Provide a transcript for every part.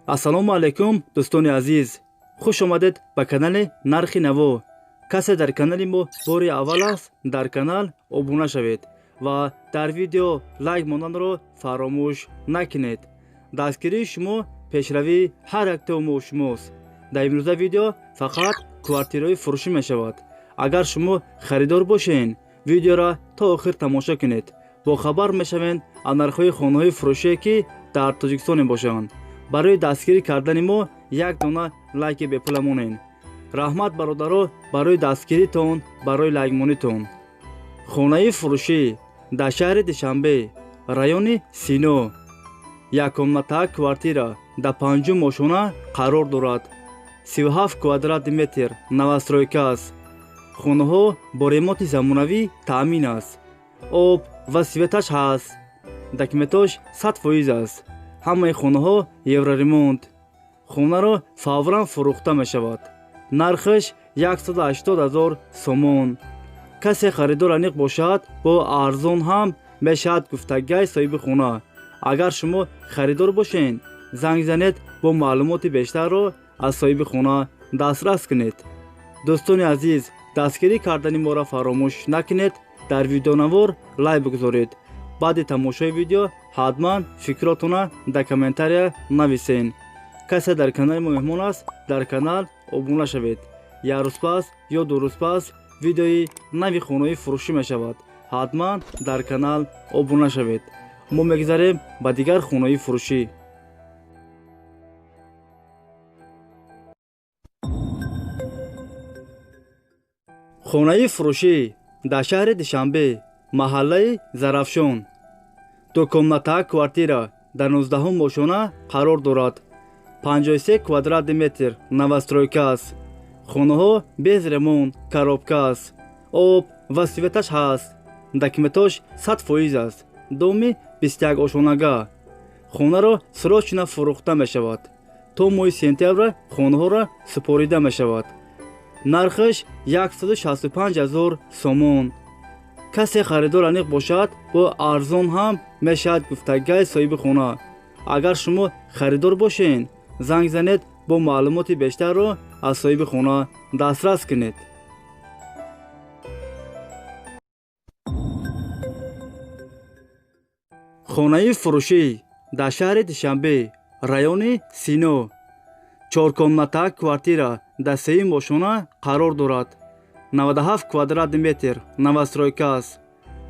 Ассалому алайкум, дӯстони азиз, хуш омадед ба канали Нархи Наво. Касе дар канали мо бори аввал аст, дар канал обуна шавед ва дар видео лайк монданро фаромӯш накунед. Дастгирии шумо пешравии ҳар яктаи мо шумост. Дар имрӯза видео фақат квартираҳои фурӯшӣ мешавад. Агар шумо харидор бошед, видеоро то охир тамошо кунед, бохабар мешавед аз нархҳои хонаҳои фурӯшие, ки дар Тоҷикистон мебошанд. Барои дастгирӣ кардани мо як дона лайки бепула монед. Раҳмат, бародаро, барои дастгиритон, барои лайкмонитон. Хонаи фурӯшӣ дар шаҳри Душанбе, райони Сино, яккомната квартира дар панҷум ошона қарор дорад. 37 квадрати метр, новостройка аст. Хонаҳо бо ремонти замонавӣ таъмин аст, об ва светаш ҳаст, документош 100% аст. Ҳамаи хонаҳо евроремонт. Хонаро фавран фурӯхта мешавад. Нархаш 180 000 сомон. Касе харидор аниқ бошад, бо арзон ҳам мешавад, гуфтагай соҳиби хона. Агар шумо харидор бошед, занг занед, бо маълумоти бештарро аз соҳиби хона дастрас кунед. Дӯстони азиз, дастгирӣ кардани моро фаромӯш накунед, дар видеонавор лайк бигузоред. Баъди тамошои видео ҳатман фикротона дар комментария нависен. Касе дар канали мо меҳмон аст, дар канал обуна шавед. Як рӯз пас ё 2 рӯз пас видеои нави хонаҳои фурӯшӣ мешавад. Ҳатман дар канал обуна шавед. Мо мегзарем ба дигар хонаҳои фурӯшӣ. Хонаи фурӯшӣ дар шаҳри Душанбе, маҳаллаи Зарафшон, дукомната квартира дар 19-ум ошона қарор дорад. 53 квадрати метр, новостройка аст. Хонаҳо без ремонт, коробка аст, об ва светаш ҳаст, документош 100% аст. Доми 21 ошонага. Хонаро срочно фурӯхта мешавад. То моҳи сентябр хонаҳоро супорида мешавад. Нархаш 165 000 сомон. Касе харидор аниқ бошад, бо арзон ҳам мешавад, гуфтагай соҳиби хона. Агар шумо харидор бошед, занг занед, бо маълумоти бештарро аз соҳиби хона дастрас кунед. Хонаи фурӯшӣ дар шаҳри Душанбе, райони Сино, чоркомната квартира дар сеюм ошона қарор дорад. 97 квадрати метр, новостройка аст.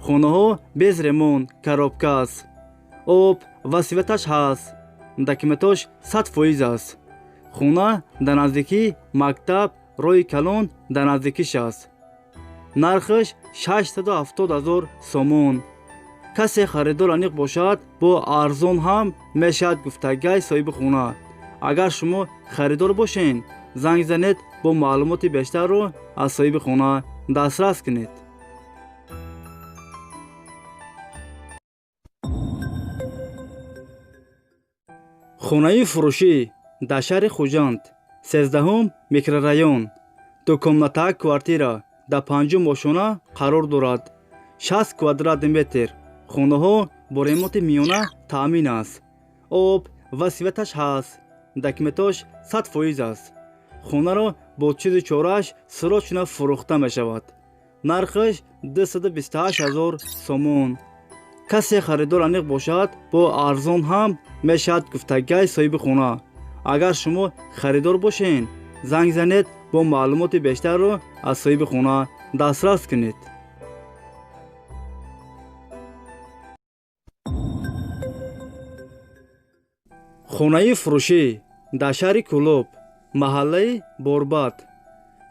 Хонаҳо без ремонт, коробка аст, об ва светаш ҳаст, документош 100% аст. Хона дар наздикии мактаб, роҳи калон дар наздикиш аст. Нархаш 670 000 сомон. Касе харидор аниқ бошад, бо арзон ҳам мешавад, гуфтагай соҳиби хона. Агар шумо харидор бошед, занг занед, бо маълумоти бештарро аз соҳиби хона дастрас кунед. Хонаи фурӯшӣ дар шаҳри Хуҷанд, 13-ум микрорайон, дукомната квартира дар панҷум ошона қарор дорад. 60 квадрати метр. Хонаҳо бо ремонти миёна таъмин аст, об ва светаш ҳаст, документош 100% аст. Хонаро бо чизу чорааш срочно фурӯхта мешавад. Нархаш 228 000 сомон. Касе харидор аниқ бошад, бо арзон ҳам мешавад, гуфтагай соҳиби хона. Агар шумо харидор бошед, занг занед, бо маълумоти бештарро аз соҳиби хона дастрас кунед. Хонаи фурӯшӣ дар шаҳри Кӯлоб, маҳаллаи Борбад,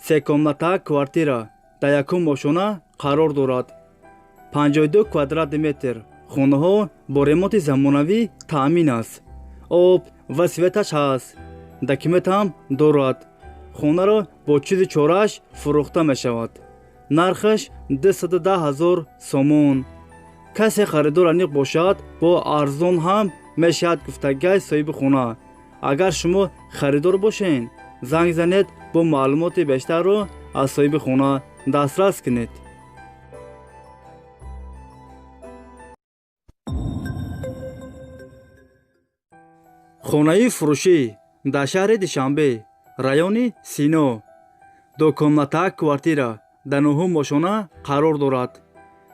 секомната квартира дар якум ошона қарор дорад. 52 квадрати метр. Хонаҳо бо ремонти замонавӣ таъмин аст, об ва светаш ҳаст, документ ҳам дорад. Хонаро бо чизу чорааш фурӯхта мешавад. Нархаш 210 000 сомон. Касе харидор аниқ бошад, бо арзон ҳам мешавад, гуфтагай соҳиби хона. Агар шумо харидор бошед, занг занед, бо маълумоти бештарро аз соҳиби хона дастрас кунед. Хонаи фурӯшӣ дар шаҳри Душанбе, райони Сино, двухкомната квартира дар нуҳум ошёна қарор дорад.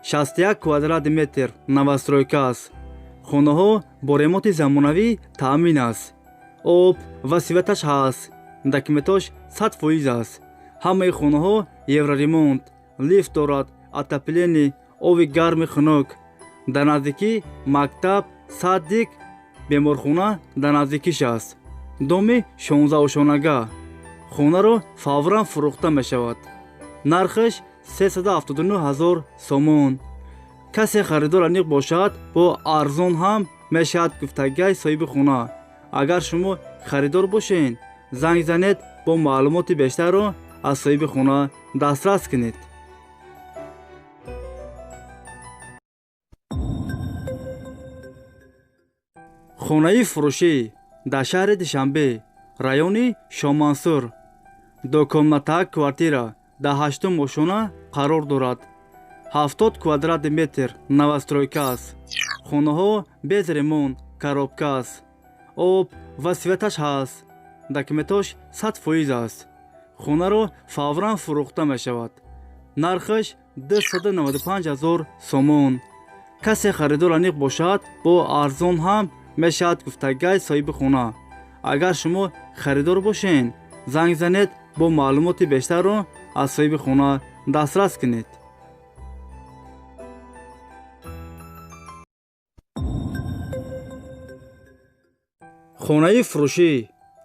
61 квадрати метр, новостройка аст. Хонаҳо бо ремонти замонавӣ таъмин аст. Об ва светаш ҳаст. Документош 100% аст. Ҳамаи хонаҳо евроремонт, лифт дорад, отопление, оби гарми хунук. Дар наздикӣ мактаб, садик, беморхона дар наздикиш аст. Доми 16-ошёнага. Хонаро фавран фурӯхта мешавад. Нархаш 379 ҳазор сомон. Касе харидор аниқ бошад, бо арзон ҳам мешавад, гуфтагай соҳиби хона. Агар шумо харидор бошед, занг занед, бо маълумоти бештарро аз соҳиби хона дастрас кунед. Хонаи фурӯшӣ дар шаҳри Душанбе, райони Шомансур, двухкомната квартира дар ҳаштум ошёна қарор дорад. 70 квадрати метр, новостройка аст. Хонаҳо без ремонт, коробка аст. Об ва светаш ҳаст. Документош 100% аст. Хонаро фавран фурӯхта мешавад. Нархаш 295 ҳазор сомон. Касе харидор аниқ бошад, бо арзон ҳам мешавад, гуфтагай соҳиби хона. Агар шумо харидор бошед, занг занед, бо маълумоти бештарро аз соҳиби хона дастрас кунед. Хонаи фурӯшӣ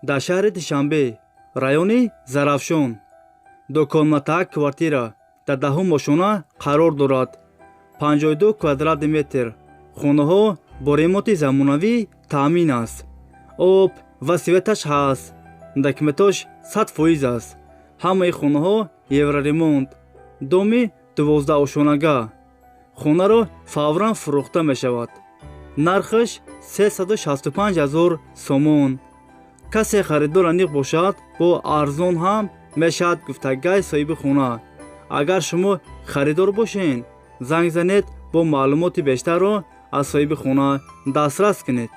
дар шаҳри Душанбе, райони Зарафшон, двухкомната квартира дар даҳум ошёна қарор дорад. 52 квадрати метр. Хонаҳо бо ремонти замонавӣ таъмин аст. Об ва светаш ҳаст. Документош 100% аст. Ҳамаи хонаҳо евроремонт. Доми 12-ошёнага. Хонаро фавран фурӯхта мешавад. Нархаш 365 ҳазор сомон. Касе харидор аниқ бошад, бо арзон ҳам мешавад, гуфтагай соҳиби хона. Агар шумо харидор бошед, занг занед, бо маълумоти бештарро аз соҳиби хона дастрас кунед.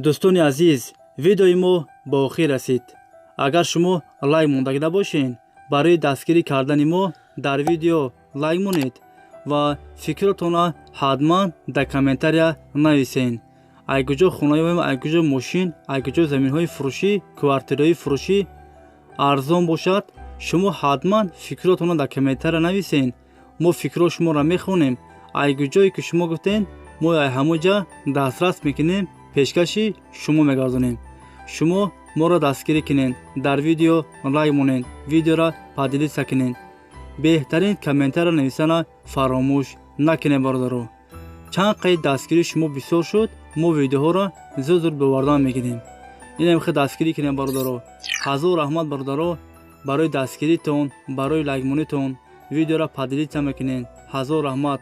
Дӯстони азиз, видеои мо ба охир расид. Агар шумо лайк мондагида бошед, барои дастгирӣ кардани мо дар видео лайк монед ва фикротонро ҳатман дар комментария нависед. Ай куҷо хона ёбем, ай куҷо мошин, ай куҷо заминҳои фурӯшӣ, квартираҳои фурӯшӣ арзон бошад, шумо ҳатман фикротонро дар комментария нависед. Мо фикрҳои шуморо мехонем. Ай куҷое ки шумо гуфтед, мо ай ҳамон ҷа дастрас мекунем, пешкаши шумо мегардонем. Шумо моро дастгирӣ кунед, дар видео лайк монед, видеоро поделиться кунед, беҳтарин комментария нависана фаромӯш накунед, бародаро. Чанд қайд дастгирии шумо бисёр шуд, мо видеоҳоро зуд зуд бовардан мегирем. Инам хел дастгирӣ кунед, бародаро. Ҳазор раҳмат, бародаро, барои дастгиритон, барои лайкмонитон, видеоро поделиться мекунед. Ҳазор раҳмат.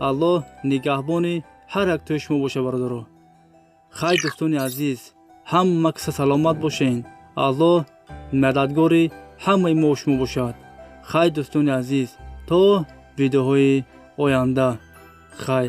Аллоҳ нигаҳбони ҳар як тои шумо боша, бародаро. Хай, дӯстони азиз, ҳама каса саломат бошед. Аллоҳ мададгори ҳамаи мо шумо бошад. Хай, дӯстони азиз, то видеоҳои оянда. Хай.